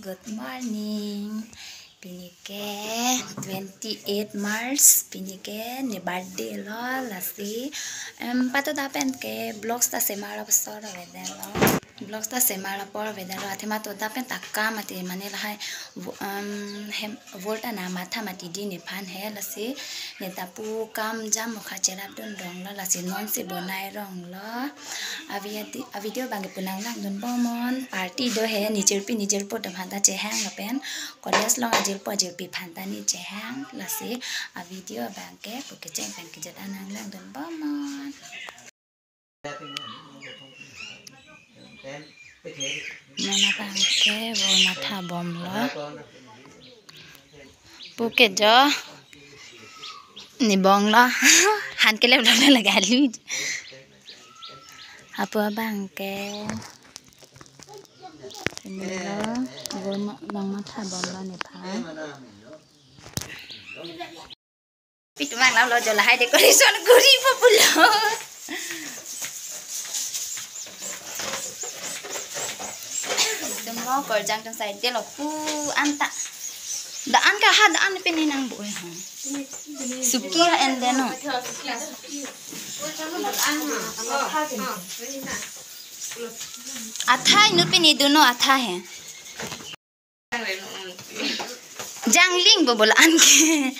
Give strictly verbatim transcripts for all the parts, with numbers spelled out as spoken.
Good morning. Pini ke twenty-eight March, pini ke ne birthday lo, lasi, em, patu da pen ke vlogs ta semar apor so avedetlo. Vlogs ta semar apor avedetlo, athema to da pen ta kam mati mane lahai, vo-, em, hem, vol ta namatha mati di nephan he, lasi ne ta pu kam jam mukha cherap dun rong lo, lasi non si bonai rong lo. Avi adi, a video abang ke pu nanglangdun bomnon. Party do he, nijirpi nijirpo atum aphan ta chehang lapen college along ajirpo ajirpi aphan ta ne chehang, lasi a video abang ke pu kecheng pen kejut an nanglangdun bomnon. Non abang ke vol matha bomlo. Pu ke jo ne bong lo. Han kelep lo lagalo. Apu abang ke. Pini lo, vol ma-, bang matha bomlo nephan. Pitu mang lam lo jo lahai decoration guri po pulo. Tum lo korjang tum side lo pu anta. Da-an ke ha, da-an pini nangbu-e ha. Suki ha ende no. Atha inut pini dunnon atha he. Jangling bo bo la-an ke.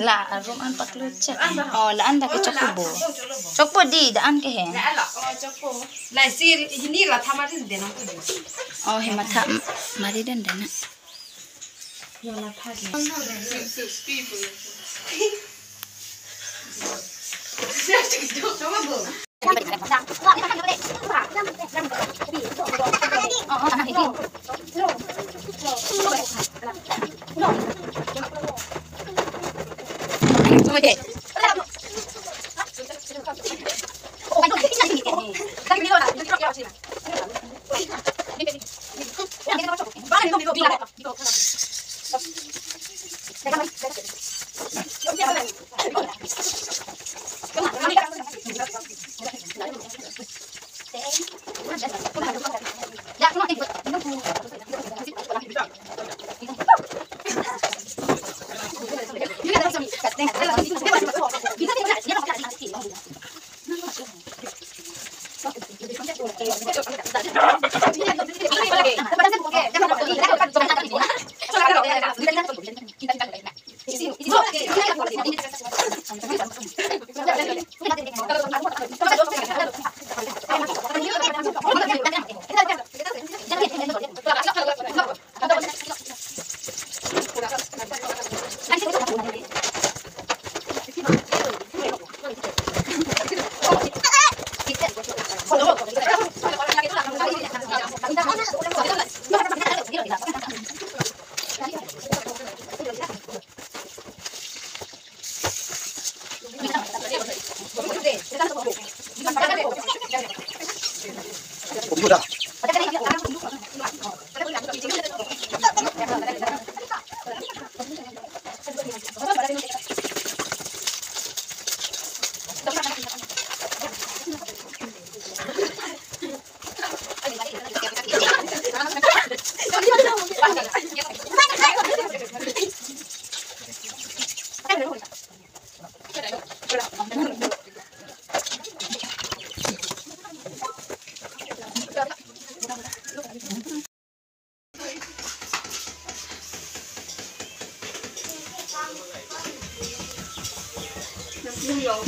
La room an paklo chek. Oh, la-an dak ke chokpo bo. Chokpo di da-an ke he. La si hini la tha mari den. Oh, he matha mari den den.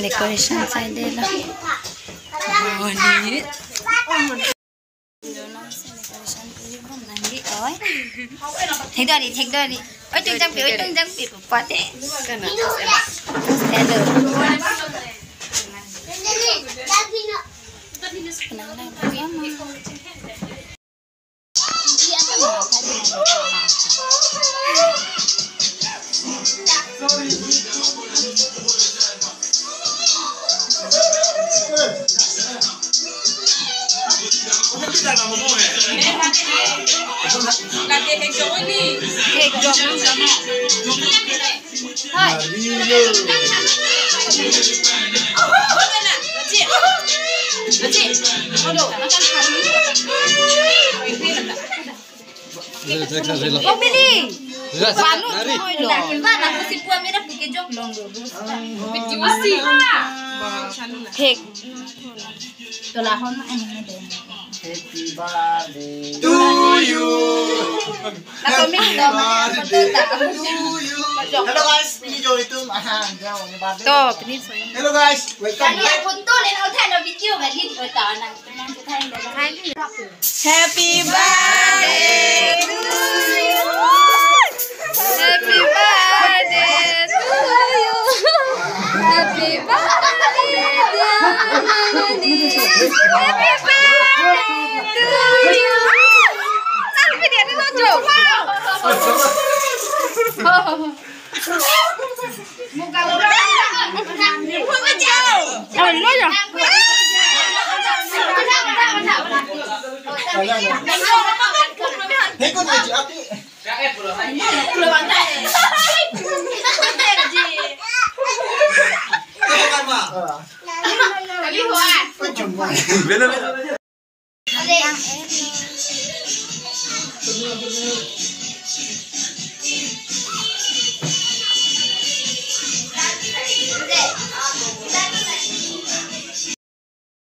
Decoration side lo. Oh, ni. Jono se decoration pu bom nangji, oi. Thekdori, thekdori. Oi, tung jangpi, oi, tung jangpi, pupate. Kana? Hello. Nang lang, nang lang. Komili. Panu nari. Iba na si pua mera pike jok long do. Thek. Tola hon ma ani de. Happy birthday to you. Na komili to. Happy birthday to you. Hello guys, pini jo itum. Aha, jao, ini birthday. To, pini so. Hello guys, welcome back. Kami akun to le na uthai na video kali. Happy birthday to you. Happy birthday to you. Happy birthday, dear Mani. Happy birthday to you. Selfie dia dulu, Jo.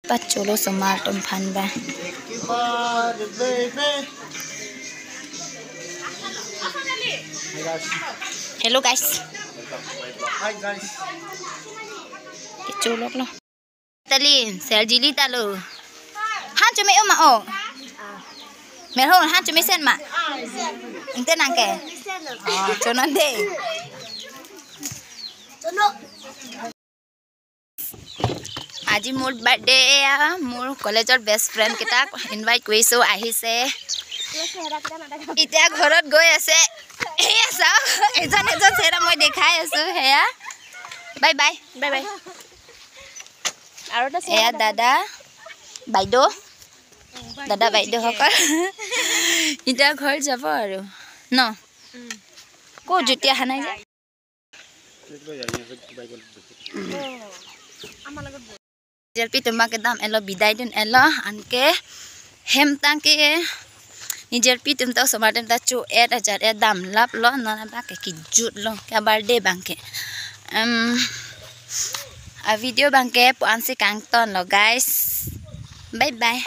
Pacholo osomar atum aphan ba. Hello guys. Hi guys. Kecholok lo. Talin, seljili ta lo. Han chome o ma o. Merhol, han chome sen ma. Ingte nang ke. Ah, chonon de. আজি মোৰ birthday, এয়া মোৰ কলেজৰ best friend কেইটাক invite কৰিছো, আহিছে। এতিয়া ঘৰত গৈ আছে। এয়া চাওক, এজন এজন চেহেৰা মই দেখাই আছো। সেয়া, bye bye। Bye bye। আৰু এটা এয়া দাদা, বাইদেউ, দাদা বাইদেউ সকল। এতিয়া ঘৰ যাব আৰু ন? উম। ক'ত, জ্যোতি অহা নাই যে? Jirpi atum abang ke dam-et lo, bidai dun-et lo, anke hem tang ke jirpi atum ta osomar atum ta cho-et ajar-et damlap lo, non abang ke kejut lo, ke birthday abang ke. Em, a video abang ke pu-an si kangton lo, guys. Bye bye.